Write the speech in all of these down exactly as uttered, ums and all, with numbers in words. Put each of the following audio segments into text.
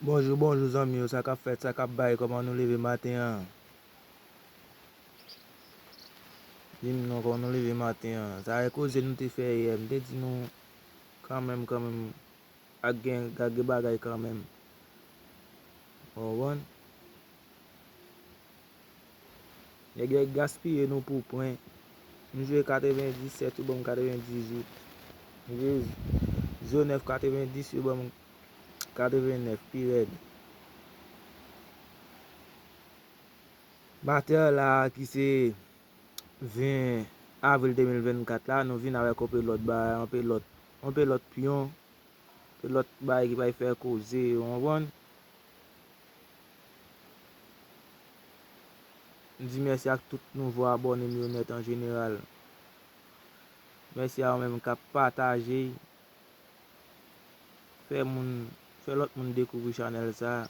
Bonjou, bonjou zanmi yo, sa k ap fèt, sa k ap bay, kòman nou leve maten an? Di m non, kòman nou leve maten an? Sa e koze nou te fè yè, m te di nou kanmenm, kanmenm, ak gen, ak gen bagay kanmenm. Ou konprann? Nèg yo gaspiye nou pou pwen. M jwe katrevendisèt, yo ban m katrevendizuit. M jwe zewo nèf katrevendis, yo ban m katrevennèf, pi rèd. Maten an la, ki se ven avril de mil vennkat la, nou vin avèk yon pe lòt bagay, yon pe lòt, yon pe lòt pyon, pe lòt bagay ki pral fè koze, ou konprann? M di mèsi ak tout nouvo abòne m yo nèt an jeneral. Mèsi a ou menm k ap pataje, fè moun, fè lòt moun dekouvri chanèl sa.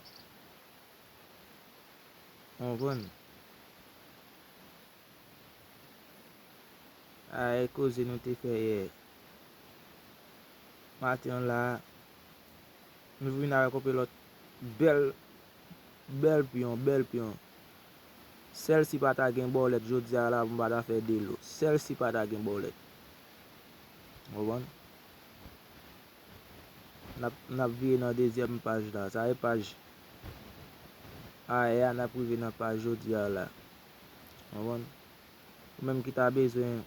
Ou konprann? Ay, koze nou te fè yè. Maten an la, nou vin avèk yon pe lòt bèl, bèl pyon, bèl pyon. Sèl si pa ta gen bòlèt jodi a la, m pa ta fè de lo. Sèl si pa ta gen bòlèt. Ou konprann? N ap, n ap vire nan dezyèm paj la. Sa e paj ayè a, n ap rive nan paj jodi a la. Ou konprann? Ou menm ki ta bezwen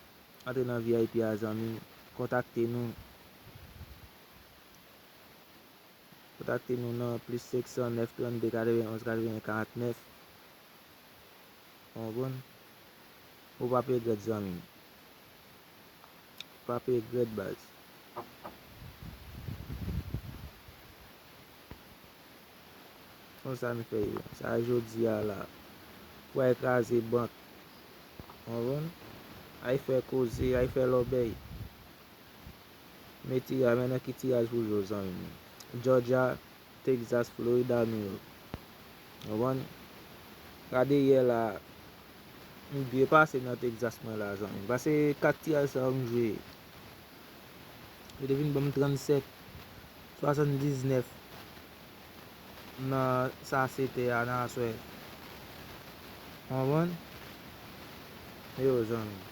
antre nan V I P a, zanmi m, kontakte nou. Kontakte nou nan plis senk san nèf trannde katrevenn onz katrevenn karannèf. Ou konprann? Ou p ap regrèt, zanmi m. Ou p ap regrèt, baz. Konsa m fè yo. Sa jodi a la. Pou al kraze bank. Ou konprann? Al fè koze, al fè lòbèy. Men tiraj, men nan ki tiraj pou jwe, zanmi m. Georgia, Texas, Florida, New York. Ou konprann? Gade yè la, m byen pase nan Texas mwen la, zanmi m. Pase kat tiraj sa yo m jwe. Yo te vin ban m trannsèt, swasanndiznèf nan sa se te a nan aswè. Ou konprann? Yo, zanmi.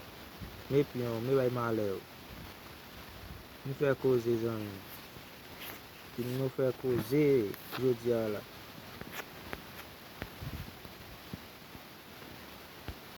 Men pyon, men bay malè yo. Nou fè koze, zanmi. Pou nou fè koze jodi a la.